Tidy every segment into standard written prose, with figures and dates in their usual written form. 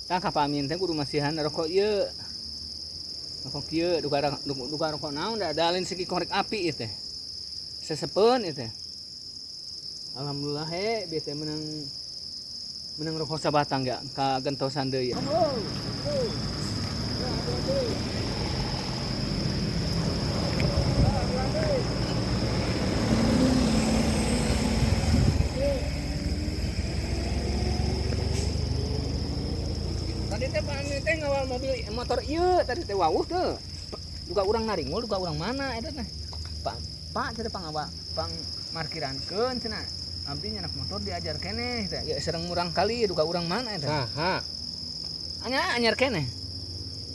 Tah ka Pak Amin teh kudu masihan rokok ieu. Rokok ieu duka duka rokok naon da da lain segi korek api ieu teh. Sesepeun ieu teh. Alhamdulillah he bieu teh menang menang rokok sabatang ga ka gentosan deui. Tadi teh Pak Amin teh ngawal mobil motor ieu tadi teh wawuh teu. Duka urang naringul, duka urang mana eta teh. Pak, Pak cenah pangawal, pang markirankeun cenah. Abdi nyanak motor diajar keneh teh. Ya sareng murang kali duka urang mana eta. Saha? Anya anyar keneh.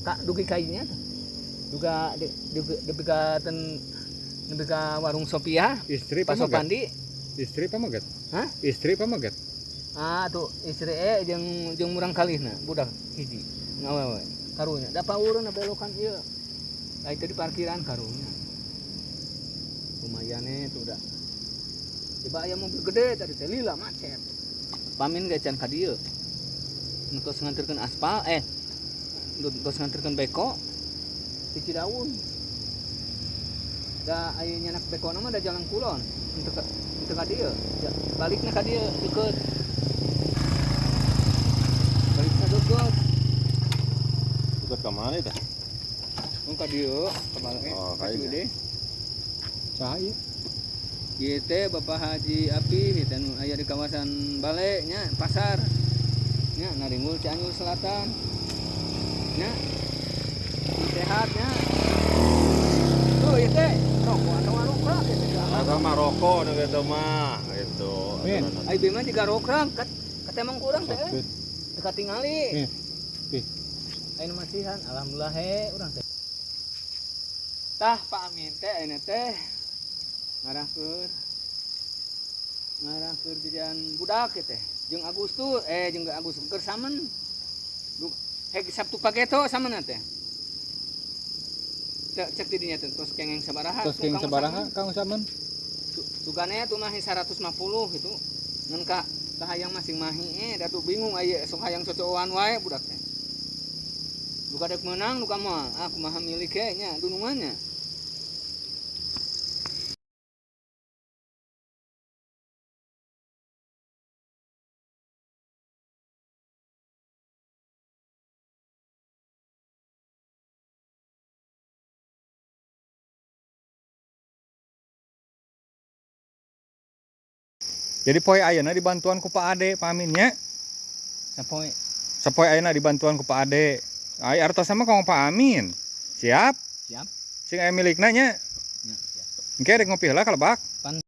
Ka dugi ka ieu teh. Duga dugi ka ten nepi ka warung Sophia, Istri Pak pameget. Sopandi. Istri pameget. Hah? Istri pameget. Ah tuh istri jeung jeung murang kalihna budak hiji ngawewe karunya da paureun belokan ieu. Ai teh di parkiran karunya. Lumayan tuh udah. Coba aya mobil gede tadi teh lila macet. Pamin ge can ka dieu. Nu tos nganterkeun aspal tos nganterkeun beko di Cidaun. Da aya nyanak beko mah da jalan kulon henteu ka dieu. Ya, balikna ka dieu deukeut. Balikna deukeut. Deukeut ka mana teh? Mun ka dieu, ka balik. Oh, ka ka dieu dieu. deh. Saha ieu? Ieu teh Bapak Haji Api teh nu aya di kawasan Bale nya, pasar. Nya Naringgul Cianjur Selatan. Nya. Sehat nya. Tuh ieu teh rokok atau rokok ieu teh. Eta mah rokok nu kitu mah gitu. Min. Ai bima jiga rokrang kat katemang kurang teh. Teu katingali. Nih. Ih. Aya nu masihan alhamdulillah he urang teh. Tah Pak Amin teh ayeuna teh ngarahkeun jajan budak ieu teh jeung Agustus jeung Agustus keur samen. Heg Sabtu pageto samen teh. Cek cek di dinya teh tos kengeng sabaraha. Tos kengeng sabaraha Kang Samen? Sugane tuh mahi 150 gitu. Ngan ka kahayang masing mahi da tuh bingung aya sok hayang cocokan wae budak teh. Duka dek meunang duka moal. Ah kumaha milik ge nya dunungannya. Jadi poe ayeuna dibantuan ku Pak Ade, Pak Amin nya. Sapoe. Sapoe ayeuna dibantuan ku Pak Ade. Ai artos sama kong Pak Amin. Siap? Siap. Sing aya milikna nya. Nya, siap. Engke rek ngopi heula ka lebak. Pan.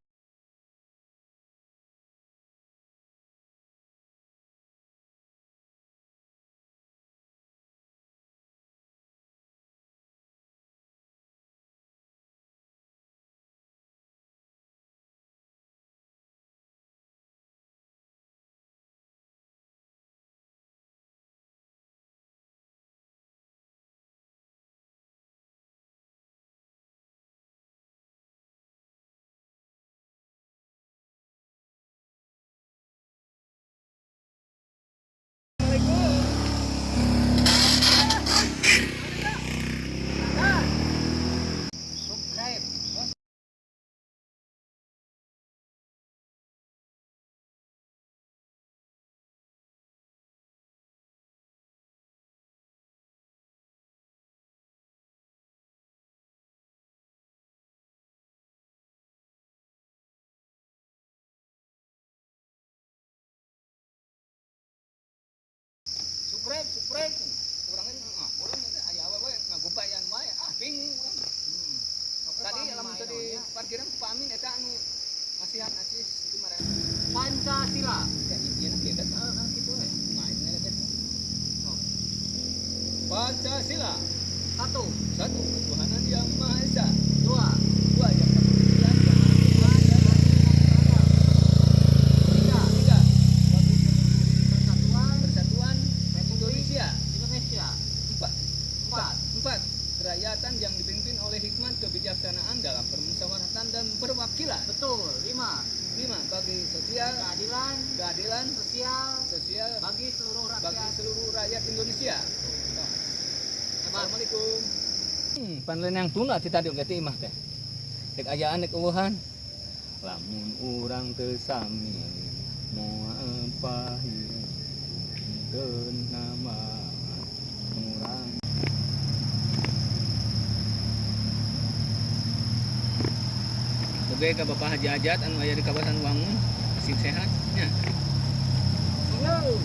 Subscribe, urang ge ah, urang teh aya awewe ngagubayan wae, ah bingung urang. Tadi lamun teu di parkiran ku Pak Amin eta anu masihan acis 5.000. Pancasila. Ya ieu na kieu kan? Heeh, kitu we. Nah, ini ada teh. Pancasila. 1. 1, ketuhanan yang Maha Esa. 2. 2, yang kepolisian yang 3. 3, Persatuan Persatuan Indonesia. Indonesia. 4. 4. 4, kerakyatan yang dipimpin oleh hikmat kebijaksanaan dalam permusyawaratan dan perwakilan. Betul. 5. Lima, bagi sosial, keadilan, keadilan sosial, sosial bagi seluruh bagi rakyat. Seluruh rakyat Indonesia. Hebat. Assalamualaikum. Panlen yang tunda ti tadi oge ti imah teh. Dek ayaan dek eueuhan. Lamun urang teu sami moal pahit teu nama urang. Oke, ka Bapak Haji Ajat anu aya di kawasan Wangun, sing sehat nya. Halo.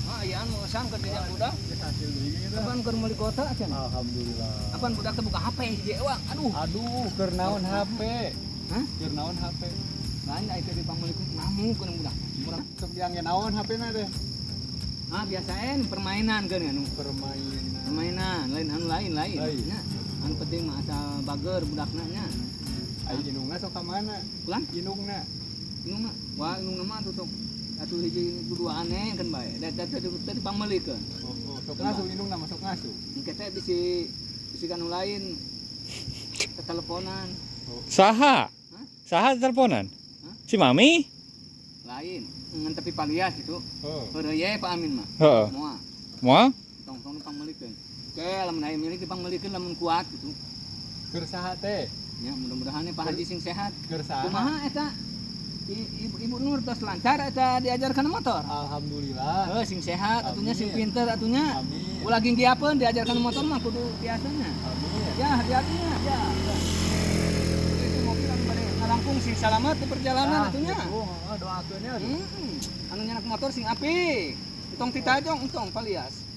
Ah, ayaan mau sang ke dinya budak. Kapan keur meuli kota cenah? Alhamdulillah. Kapan budak teh buka HP hiji ewang. Aduh. Aduh, keur naon HP? Hah? Keur naon HP? Lain da itu dipameulikeun ngamuk kana budak. Murah. Sok diangge naon HP na teh? Ah, biasaen permainan kan anu. Permainan. Permainan, lain anu lain lain. Lain. Nya. Anu penting mah asal bager budakna nya. Ai indungna sok ka mana? Ulang? Indungna. Indungna. Wah, indungna mah atuh sok atuh hiji kudu aneh kan bae. Da da da dipameulikeun. Oh, oh, sok ngasuh indungna mah sok ngasuh. Engke teh bisi bisi kanu lain. Teteleponan. Saha? Hah? Saha teleponan? Hah? Si Mami? Lain. Ngan tapi palias gitu. Oh. Heureuy Pak Amin mah. Heeh. Moal. Moal? Tong-tong dipangmeulikeun. Oke, lamun aya milik dipangmeulikeun lamun kuat gitu. Keur saha teh? Ya, mudah-mudahan nih Pak Haji sing sehat. Keur saha? Kumaha eta? Ibu, Ibu Nur tos lancar eta diajarkan motor. Alhamdulillah. Heuh, sing sehat atunya sing Amin. pinter atunya. Amin. Ulah ginggiapeun diajarkan motor mah kudu biasanya. Amin. Ya, hati-hatinya. Ya. Itu mobil anu bade ngalangkung sing salamet di perjalanan atunya. Gitu, heeh, doakeun nya. Anu nyanak motor sing apik. Entong titajong, entong palias.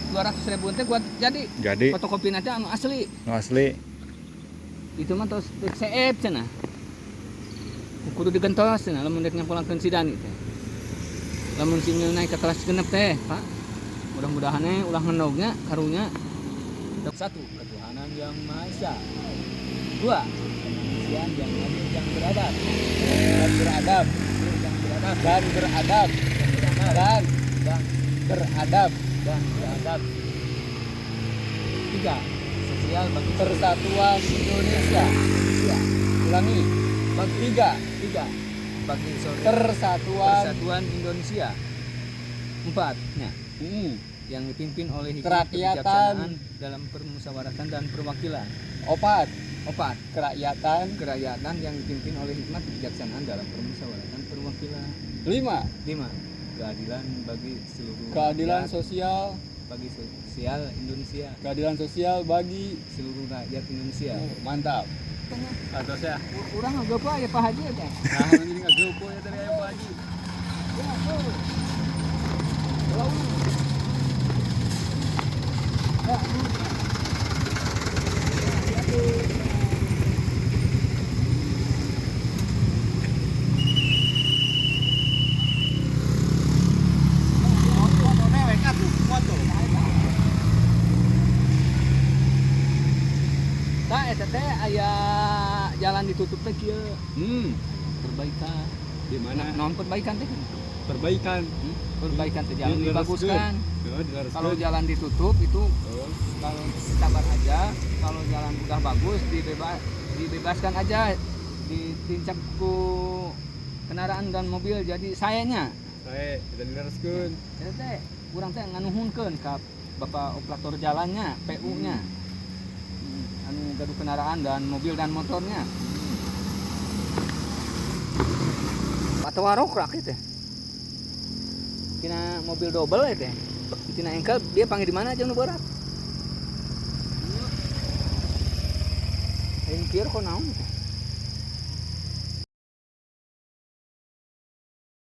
200 ribu teh gua jadi Jadi fotokopi nanti anu asli nu asli. Itu mah tos dek seep cenah kudu digentos cenah lamun dek nyempulangkeun si Dani teh lamun si Mil naik ke kelas genep teh Pak mudah-mudahan ulah ngendognya karunya. Satu, ketuhanan yang Maha Esa. Dua, kemanusiaan yang adil yang beradab Dan beradab. yang beradab Dan beradab. Dan dan beradab. dan beradab. Tiga, sosial bagi Persatuan Indonesia. Indonesia. Ulangi. Bagi Tiga. Tiga, bagi Persatuan. Persatuan Indonesia. Empat, ya, yang dipimpin oleh hikmah Kerakyatan. kebijaksanaan dalam permusyawaratan dan perwakilan. Opat. Opat, Kerakyatan. kerakyatan yang dipimpin oleh hikmah kebijaksanaan dalam permusyawaratan perwakilan. Lima. Lima, keadilan bagi seluruh Keadilan rakyat, sosial. bagi sosial Indonesia, Keadilan sosial bagi seluruh rakyat Indonesia. Oh, mantap. Atos ya. Urang ngageup ya Pak Haji teh. Nah, ini ngageup ya tadi aya Pak Haji. Ya, tuh. Kalau Ya, ya, tuh. Tah eta teh aya jalan ditutup teh kieu. Perbaikan. Di mana? Naon perbaikan teh? Perbaikan. Perbaikan teh jalan Dilereskeun. dibaguskan. Heeh, dilereskeun. Kalau jalan ditutup itu Oh. kalau sabar aja, kalau jalan udah bagus dibebaskan aja, ditincak ku kendaraan dan mobil jadi sayanya. Sae, kita dilereskeun. Saya teh urang teh nganuhunkeun ka bapak operator jalannya, PU-nya. Anu gaduh kendaraan dan mobil dan motornya. Atau warokrak itu. Tina mobil double ya teh. Tina engkel dia panggil di mana aja nu berat. Lain kieu kok naon teh.